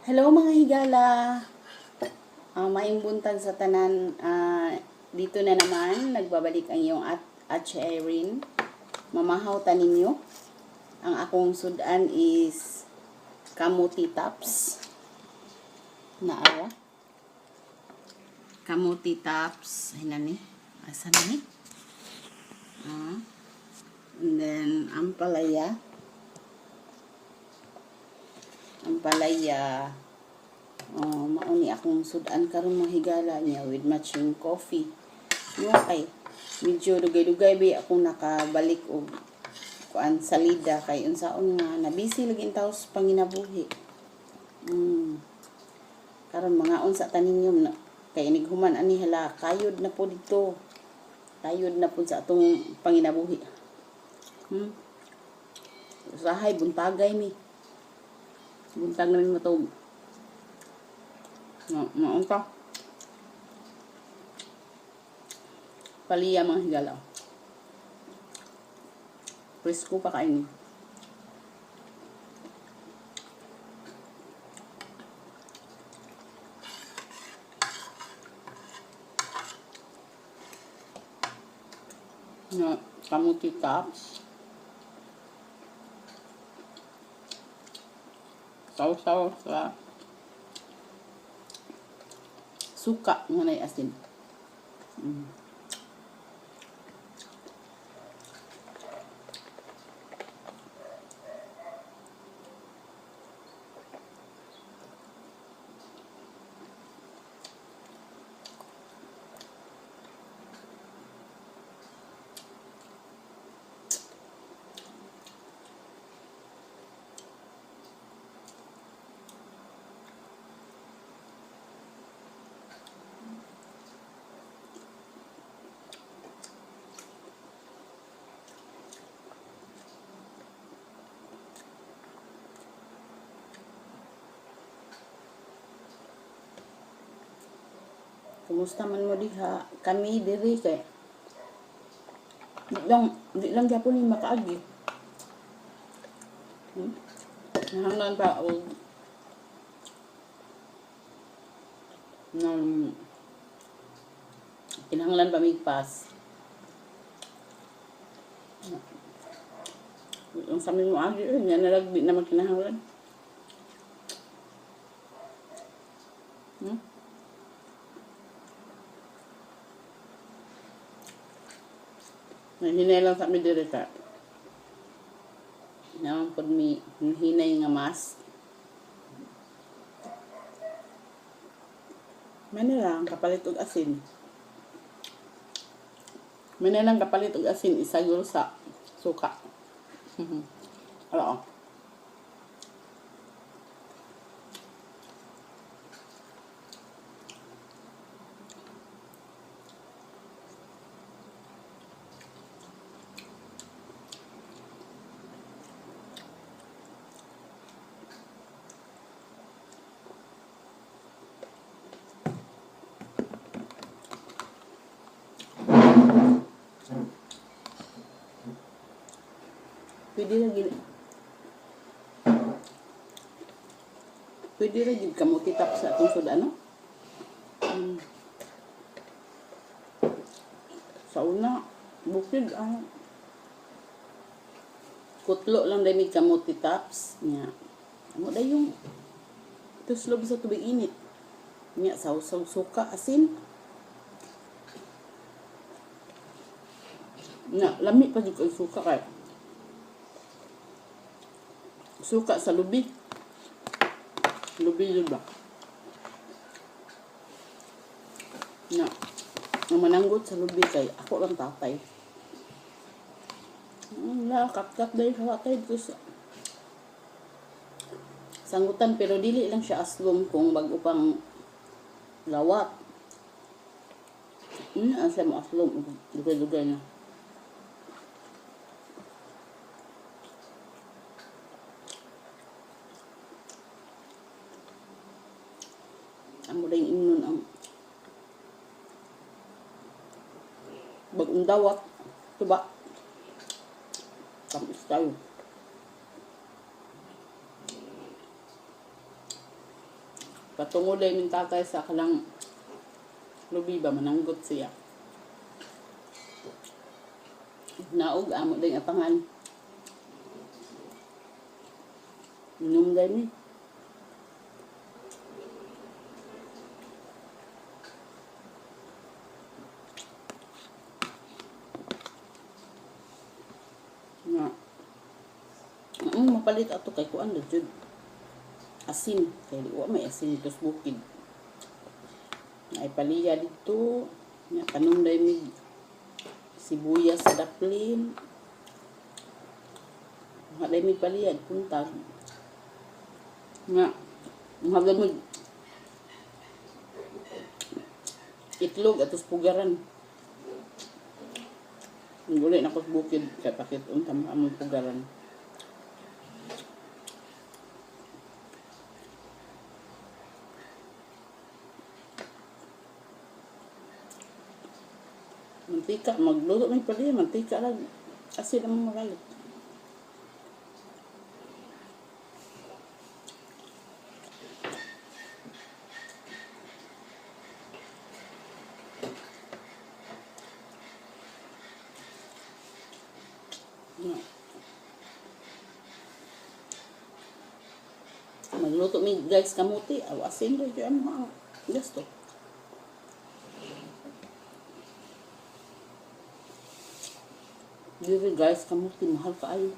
Hello, mga higala. Maayong buntag sa tanan. Dito na naman nagbabalik ang iyong at Atche Irene. Mamahaw ta ninyo. Ang akong sudan is kamuti tops. Naawa. Kamuti tops. Ay nani. Asa na ni? And then ampalaya. Ampalaya. Oh, mao ni akong sudan karon, mga higala, niya with matching coffee. No kay medyo dugay-dugay ba akong nakabalik og kuan salida kay unsaon nga na busy lagi intaw sa panginabuhi. Karon mga unsa ta ninyo na, kay inighuman ani, hala, kayod na po dito. Kayod na po sa atong panginabuhi. Usahay buntagay mi. Buntag namin matug. No, maon ka. Palya, mga higala. Presko pa kain. Na kamuti tops. Saw-saw sa suka nga nay asin. Kumusta man mo diha? Kami diri kay di lang gyapon ni makaagi. Nahanglan pa og nang kinahanglan pa mig pass. Yung sa mo agi eh, nga nalag di naman kinahanglan. Nahinay lang sa mi diri ka. Naman pod mi hinay nga mask. May na lang kapalit og asin. May na lang kapalit og asin isagol sa suka. Ala oh. Pwede ra gid kamuti top sa atong sudan, no? Sa una, bukid ang kutlo lang dahil may kamuti tops nya. Amo dayong tuslob sa tubig init. Nya sawsaw suka, asin. Na lami pa jud kay suka, kay suka sa lubi. Lubi yun ba? Na, ang mananggot sa lubi kay ako lang tatay. La, kat-kat dahil sa tatay dito sa sanggutan, pero dili lang siya aslom kung bago pang lawat. Ang siya mo aslom, dugay-dugay na. Amo dayong ingnon ang bagong dawat, tuba. Tamis tayo. Patungo din yung tatay sa kalang lubi ba, mananggot siya. Naog, amo din apangan. Inom din ni. Nga. Mapalit ato kay kuan na jud. Asin kay wa may asin dito sa bukid. Ay paliya dito. Nga tanong day mig sibuyas sa daplin. Nga day mig paliya puntag. Nga nga mig itlog atos pugaran. Guli na ko sa bukid kay pakit unta among pugaran. Mantika, magluto may paliya, mantika lang. Asin ang magalit. Nga. Magluto mi guys kamuti, aw asin ra gyud ang gasto. Diri guys, kamuti mahal kaayo.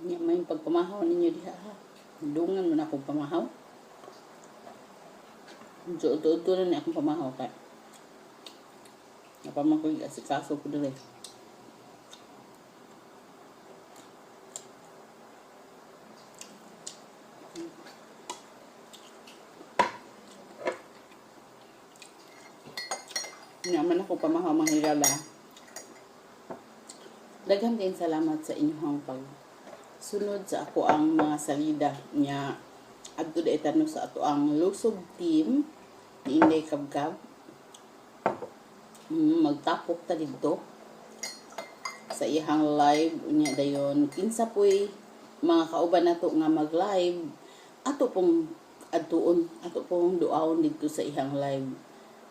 Nya may pagpamahaw ninyo diha ha. Dungan mo na akong pamahaw. Medyo uto-uto na ni akong pamahaw kay napaman ko asikaso ko diri. Naman ako pamahaw, mga higala. Daghan din salamat sa inyong pag sunod sa ako ang mga salida niya adto da itano sa ato ang Lusob team ni Inday Kabkab. Magtapok ta didto sa iyang live unya. Dayon kinsa poy mga kauban nato nga mag-live, ato pong adtuon, ato pong duawon didto sa iyang live,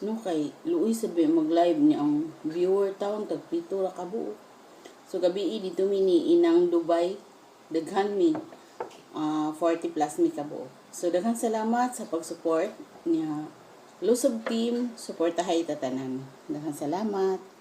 no, kay luoy sad ba mag-live niya? Ang viewer taon tag 7 ra ka buok. So gabi dito mi ni inang Dubai, daghan mi, 40 plus mi kabuok. So daghan salamat sa pag-support niya. Lusob team, suportahay tatanan. Daghan salamat.